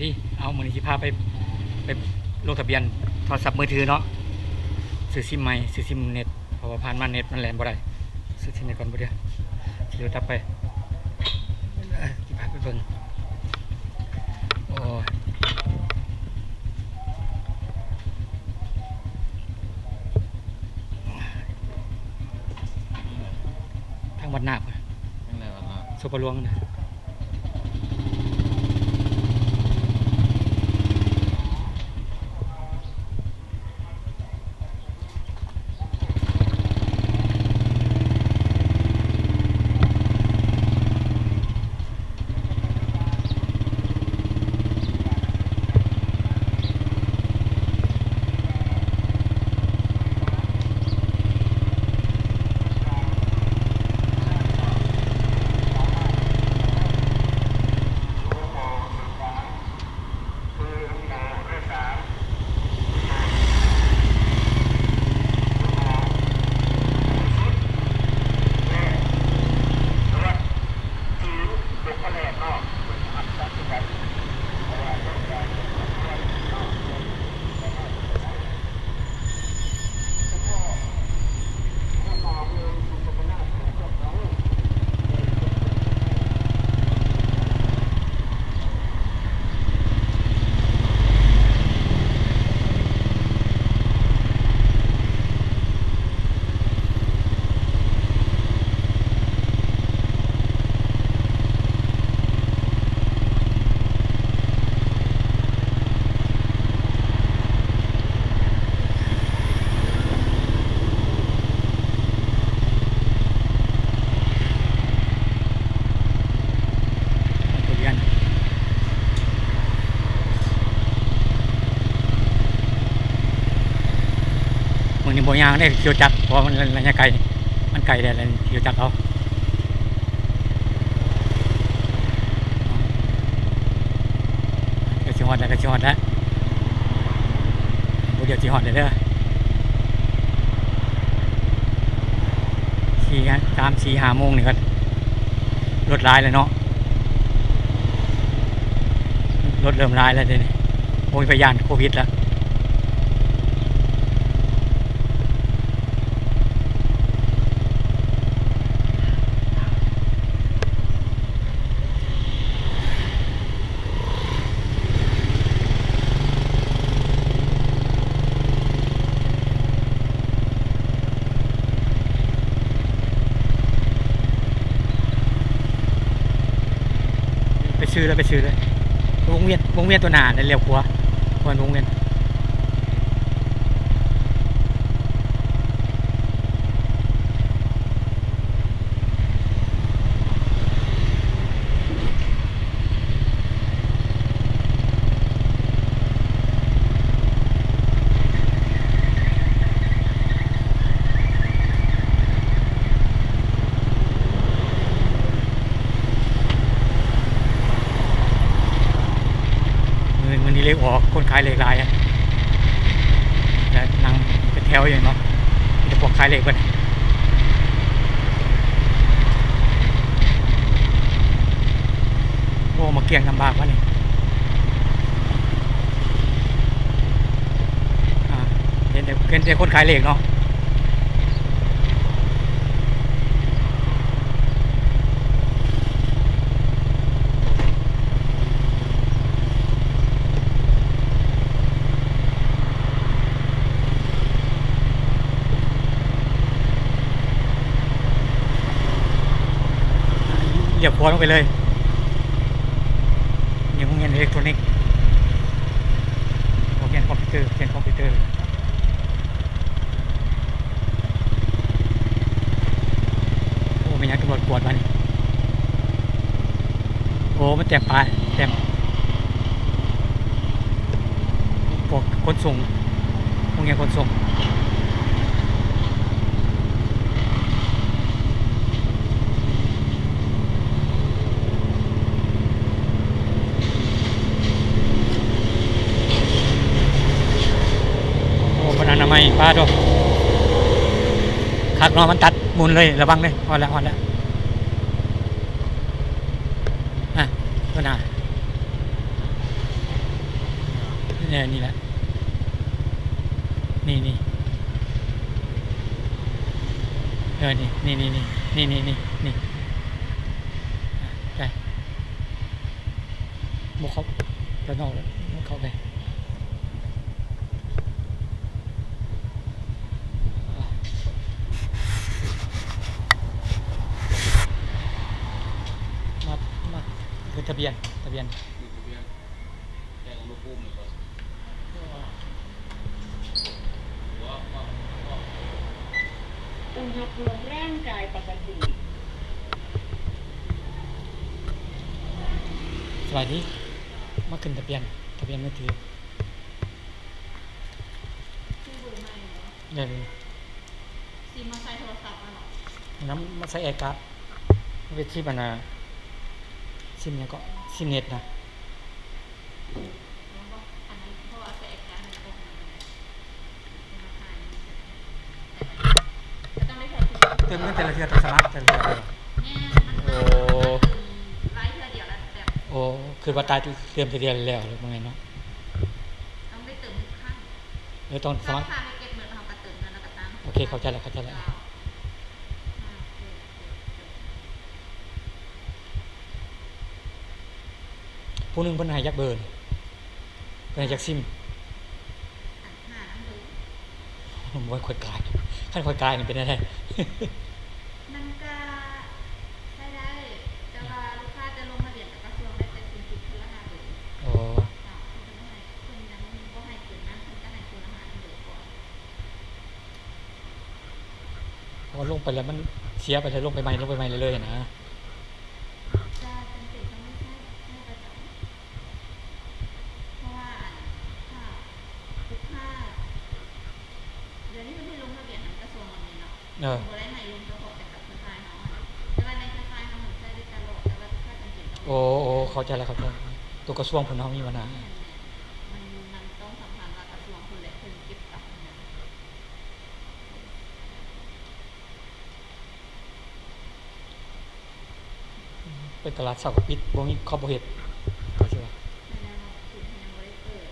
ດີ ເອົາ ມື້ນີ້ຊິພາໄປ ໄປລົງທະບຽນໂທລະສັບມືຖືເນາະ ຊື້ຊິມໃໝ່ ຊື້ຊິມເນັດ ເພາະວ່າຜ່ານມາເນັດມັນແລ່ນບໍ່ໄດ້ ຊື້ຊິມໃໝ່ກ່ອນ ບໍ່ເດີ ຂີ່ລົດກັບໄປ ເອີ ຊິພາໄປເບິ່ງ ໂອ້ຍ ທາງວັດນາກ ຈັ່ງໃດວັດນາກ ໂສພະຫຼວງນະ. ມື້ນີ້ບໍ່ຍ່າງເດ້ ຂີ່ລົດຈັກ ເພາະວ່າມັນໄລຍະໄກ ມັນໄກແດ່ ແລ້ວຂີ່ລົດຈັກເອົາ ໃກ້ຊິຮອດແລ້ວ ໃກ້ຊິຮອດແລ້ວ ບໍ່ດຽວຊິຮອດແລ້ວເດີ ສີ່ ສາມ ສີ່ ຫ້າໂມງນີ້ກໍລົດຫຼາຍແລ້ວເນາະ ລົດເລີ່ມຫຼາຍແລ້ວເດນີ້ ບໍ່ມີພະຍານໂຄວິດລະ. ໄປຊື່ເລີຍ ໄປຊື່ເລີຍ ວົງວຽນ ວົງວຽນຕົວໜ້າ ແລ້ວລ້ຽວຂວາ ວນວົງວຽນ. ມື້ ມື້ນີ້ເລກອອກ ຄົນຂາຍເລກຫຼາຍ ແລ້ວນັ່ງເປັນແຖວຢູ່ເນາະ ມີແຕ່ພວກຂາຍເລກເບິດ. ໂອ້ ມາກ້ຽງລຳບາກວະນີ້ ອ່າ ເຫັນແຕ່ ເຫັນແຕ່ຄົນຂາຍເລກເນາະ. ລ້ຽວຂວາລົງໄປເລີຍ ນີ້ໂຮງຮຽນອີເລັກໂທຣນິກ ໂຮງຮຽນຄອມພິວເຕີ ຮຽນຄອມພິວເຕີ. ໂອ້ ແມ່ນຫຍັງຕຳຫຼວດກວດວະນີ້ ໂອ້ ມັນແຕ້ມປ້າຍ ແຕ້ມ ພວກຂົນສົ່ງ ໂຮງຮຽນຂົນສົ່ງ. ໂອ້ ເພິ່ນອະນາໄມ ປາໂທ້ ຄັກເນາະ ມັນຕັດໝູນເລີຍ ລະວັງເດີ ຮອດແລ້ວ ຮອດແລ້ວ ອາ ເພິ່ນຫາ ເອີ ນີ້ແຫຼະ ນີ້ໆ ເອີ ນີ້ ນີ້ ນີ້ ນີ້ ນີ້ ນີ້ ນີ້ ໄປ ບໍ່ເຂົ້າ ໄປນອກແລ້ວ ບໍ່ເຂົ້າໄປ ມາ ມາ ຄືທະບຽນ ທະບຽນ. ແຈ້ງອຸນຫະພູມແລ້ວກໍ ອຸນຫະພູມຮ່າງກາຍປົກກະຕິ. ສະບາຍດີ ມາຂຶ້ນທະບຽນ ທະບຽນມືຖື. ຊື້ເບີໃໝ່ເນາະ. ແມ່ນ. ຊິມມາໃສ່ໂທລະສັບຫັ້ນເນາະ. ນຳມາໃສ່ໄອກາດ ເວທີອັນນ່າ ຊິມຫຍັງເກາະ ຊິມເນັດນະ. ເຕີມເງິນແຕ່ລະເທື່ອຕ້ອງສະໝັກແຕ່ລະເທື່ອເລີຍ. ໂອ້ ໂອ້ ຄືວ່າຕາຍເຕີມເທື່ອດຽວແລ້ວ ບໍ່ແມ່ນເນາະ. ຕ້ອງໄດ້ເຕີມທຸກຄັ້ງ. ເອີ ຕ້ອງສະໝັກ. ໂອເຄ ເຂົ້າໃຈແລ້ວ ເຂົ້າໃຈແລ້ວ. ຜູ້ໜຶ່ງເພິ່ນໃຫ້ຈັກເບີນີ້ ເພິ່ນໃຫ້ຈັກຊິມ? ຫ້ານຳເບີ. ບໍ່ ຂ້ອຍກາຍ ຄັນຂ້ອຍກາຍນີ້ເປັນແນວໃດ? ມັນກະໃຊ້ໄດ້ ແຕ່ວ່າລູກຄ້າຈະລົງທະບຽນກັບກະຊວງໄດ້ແຕ່ສູງສຸດຄົນລະຫ້າເບີ. ໂອ້ ເພິ່ນບໍ່ໃຫ້ ເພິ່ນຍັງບໍ່ໃຫ້ເກີນນັ້ນ ເພິ່ນຈະໃຫ້ຄົນລະຫ້ານຳເບີກ່ອນ. ເພາະວ່າລົງໄປແລ້ວມັນເສຍໄປເລີຍ ລົງໄປໃໝ່ ລົງໄປໃໝ່ເລື້ອຍໆຫັ້ນນະ. ຈະຈຳເປັນຕ້ອງໄດ້ໃຊ້ ໃຊ້ປະຈຳ ເພາະວ່າຖ້າລູກຄ້າ ດຽວນີ້ເພິ່ນໃຫ້ລົງທະບຽນນຳກະຊວງແລ້ວແມ່ນເນາະ. ເອີ ບໍ່ໄດ້ໃຫ້ລົງສະເພາະແຕ່ກັບເຄືອຂ່າຍເຮົາຫັ້ນ ແຕ່ວ່າໃນເຄືອຂ່າຍເຮົາມັນໃຊ້ໄດ້ຕະຫຼອດ ແຕ່ວ່າລູກຄ້າຈຳເປັນຕ້ອງ ໂອ້ ໂອ້ ເຂົ້າໃຈແລ້ວ ເຂົ້າໃຈ. ໂຕກະຊວງເພິ່ນເຮົາມີບັນຫາ. ແມ່ນໆ ມັນ ມັນຕ້ອງສຳພັນວ່າກະຊວງພຸ້ນແຫຼະ ເພິ່ນເກັບກັບຫັ້ນນະ. ເປັນຕະຫຼາດເຊົ້າກໍປິດ ບໍ່ມີ ເຂົາບໍ່ເຮັດ ເຂົາຊິວ່າ. ແມ່ນແລ້ວເນາະ ເພິ່ນຍັງບໍ່ໄດ້ເປີດ.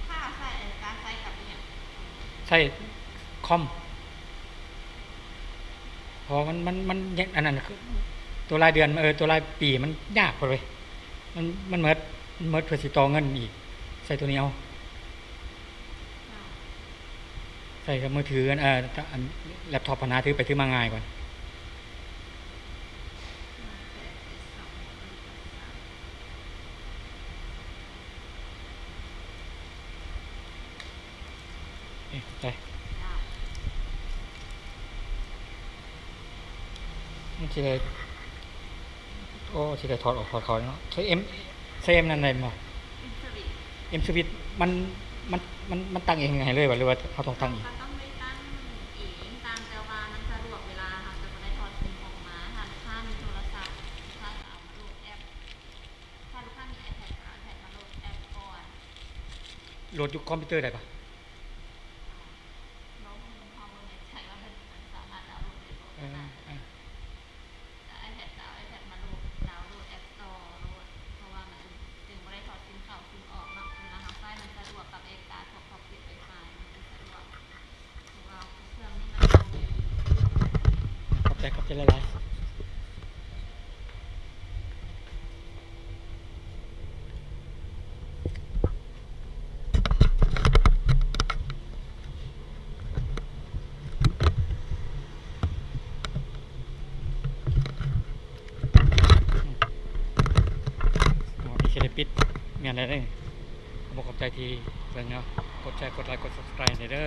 ຄ່າໃຊ້ ການໃຊ້ກັບອີ່ຫຍັງ? ໃຊ້ຄອມ. ເພາະວ່າມັນ ມັນ ມັນ ອັນນັ້ນ ໂຕລາຍເດືອນ ເອີ ໂຕລາຍປີມັນຍາກໂພດເວີຍ. ມັນ ມັນໝົດ ມັນໝົດເພື່ອຊິຕໍ່ເງິນອີກ ໃຊ້ໂຕນີ້ເອົາ. ໃຊ້ກັບມືຖື ອັນ ເອີ ອັນ ແລັບທັອບຫັ້ນນະ ຖືໄປຖືມາງ່າຍກວ່າ. ເອີ ໄປ. ມັນຊິໄດ້ ໂອ້ ຊິໄດ້ຖອດອອກຖອດເຂົ້າເນາະ. ໃຊ້ເອັມ ໃຊ້ເອັມນັ້ນໄດ້ບໍ່? ເອັມສະວິດ ເອັມສະວິດ ມັນ ມັນ ມັນ ມັນຕັ້ງເອງໃຫ້ເລີຍບໍ່ ຫຼືວ່າເຮົາຕ້ອງຕັ້ງເອງ? ກໍຕ້ອງໄດ້ຕັ້ງເອງ ຕ່າງແຕ່ວ່າມັນສະດວກເວລາເຮົາຈະບໍ່ໄດ້ຖອດຊິມອອກມາ. ຖ້າລູກຄ້າມີໂທລະສັບ ລູກຄ້າກໍເອົາມາໂຫຼດແອັບ ຖ້າລູກຄ້າມີໄອແພັດ ກໍເອົາໄອແພັດມາໂຫຼດແອັບກ່ອນ. ໂຫຼດຢູ່ຄອມພິວເຕີໄດ້ປະ? ເຮົາ ເຮົາບໍ່ແນ່ໃຈວ່າມັນ ມັນສາມາດດາວໂຫຼດໄດ້ບໍ່. ເອີ ເອີ ແຕ່ໄອແພັດກໍເອົາໄອແພັດມາໂຫຼດ ດາວໂຫຼດແອັບສະໂຕໂລດ ເພາະວ່າມັນຈຶ່ງບໍ່ໄດ້ຖອດຊິມເຂົ້າຊິມອອກເນາະ. ເວລາເຮົາໃຊ້ມັນສະດວກກັບເອການພວກ ປັອບເກັບໄວຟາຍ ມັນຈະສະດວກ ເພາະວ່າເຄື່ອງນີ້ມັນບໍ່ມີ. ຂອບໃຈ ຂອບໃຈຫຼາຍໆ. ອໍ ນີ້ຊິໄດ້ປິດ ແມ່ນແລ້ວເດ້. ຂອບອົກຂອບໃຈທີ່ເບິ່ງເນາະ. ກົດແຊ ກົດໄລ ກົດ Subscribe ໃຫ້ເດີ.